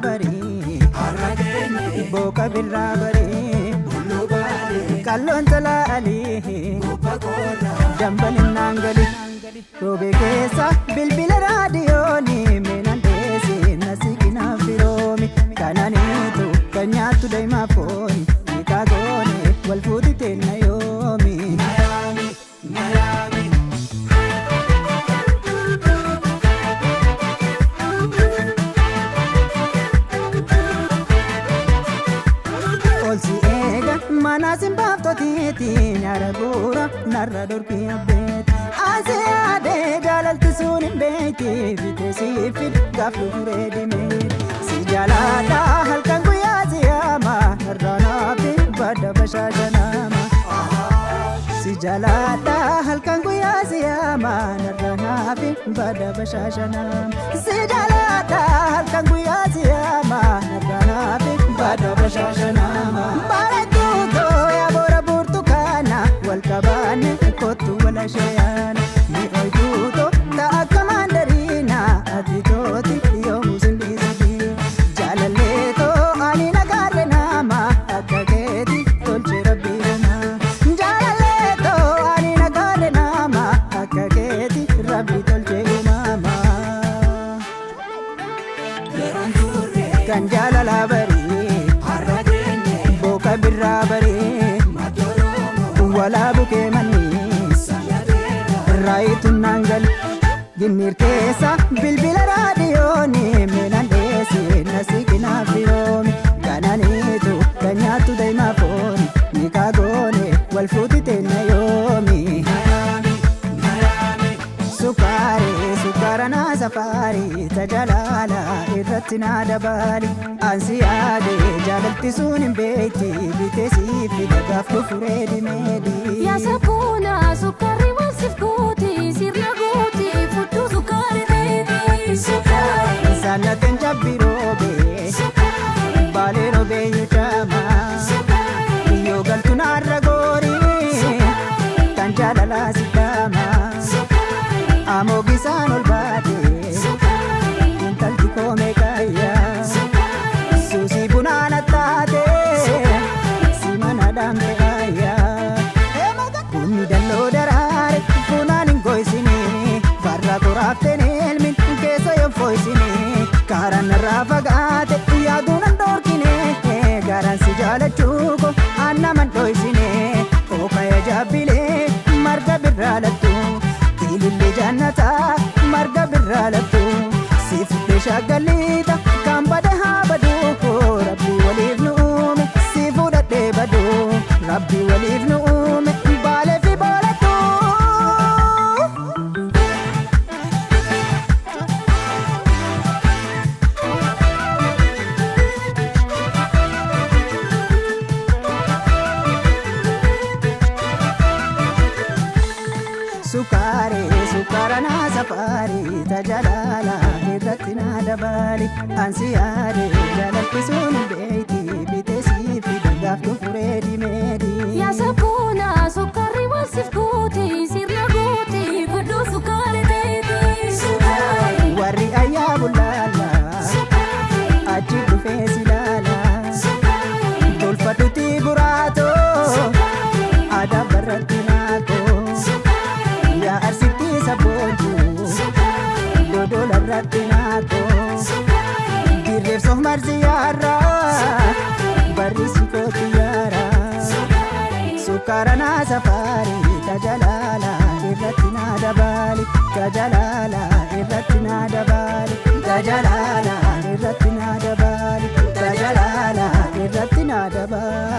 barii booka birraa barii kalloon talaalii dambalinnaan gali roobee keessa bilbila raadiyooni meenaan dheesi nasiqinaa firoomi kananiitu kan nyaattu daa'imaa fooni hiikaa goone wal fuuti teenna yoomi. Mana simbaaftotiiti nyaara guura narra dorkii abbeeti. Asii yaadee jaalalti sun hin beekti bitee siif gaaf dhufuree dimeeti. Si jaaladha halkan guyyaa si yaama narra naafi badda bashaashanaama. Si jaaladha halkan guyyaa si yaama narra naafi badda bashaashanaama. Si jaaladha halkan guyyaa si yaama narra naafi badda bashaashanaama. Ya bora burtukaana wal qabaanne kottu wal asheeyana ni oytuuto ta'a akka mandariina ati tooti yoomuu sin dhiisati jaalalleetoo ani nagaarre nama akka keeti tolche rabbii uumaa jaalalleetoo ani nagaarre nama akka keeti rabbi tolche uumaama. Kan jaalalaa barii booka birraa barii walaa bukee manni raayitu naangali ginniir keessa bilbila raadiyooni meenaan dheesi nasiqinaa firoomi kananiitu kan nyaattu daa'imaa fooni nikaa goone wal fuuti teenna yoomi. Sukkaari sukkaara naa safaari tajaajila irratti naa dabaali ansi yaade jaalalti sun hin beekti bitee siif gaaf dhufuree dimeedi. Yaa safuuna sukkaarri waan siif gooti sirna gooti fudduu sukkaari ta'eeti. Sukkaari. Saallateen jabbi roobee baalee roobee yuucaama yoo galtu naarra goori kan jaalalaa si dhaama. Amoogisaan ol baate intalti koomee kaayyaa suusii bunaan attaate si mana dhaamte ayyaa. Bunni dalloo daraare funaan hin goysine farra qoraafteen elmin keessa yoon fooysine kaaraan narraa fagaate yaaduun an dhoorkine garaan si jaalachuu ko annaman dhoysine ookaya jaabbilee marga birraa lattu. Ilillee jannataa marga birraa lattu si fuudhee shaggaliita kan bade haa baduu rabbi waliif nu uume si fuudhadhee baduu rabbi waliif nu uume baalee fi boolattu. Sukkaari sukkaara naa safaari tajaajila irratti naa dabaali ansi yaade jaalalti sun beeyti bitee siif gaaf dhufuree dimeedi. Yaa safuuna sukkaarri waan siif gooti sirna gooti fudduu sukkaari ta'eeti. Sukkaari. Warri ayyaa bullaala achi dhufee si laala tolfadhuti buraatoo aadaa barratti naakoo. Yaa arsitti sabootu dodola irratti naakoo dirreef marsi yaara barri sikootu yaara sukkaara naa safaari tajaajila irratti naa dabaali tajaajila irratti naa dabaali tajaajila irratti naa dabaali tajaajila irratti naa dabaali.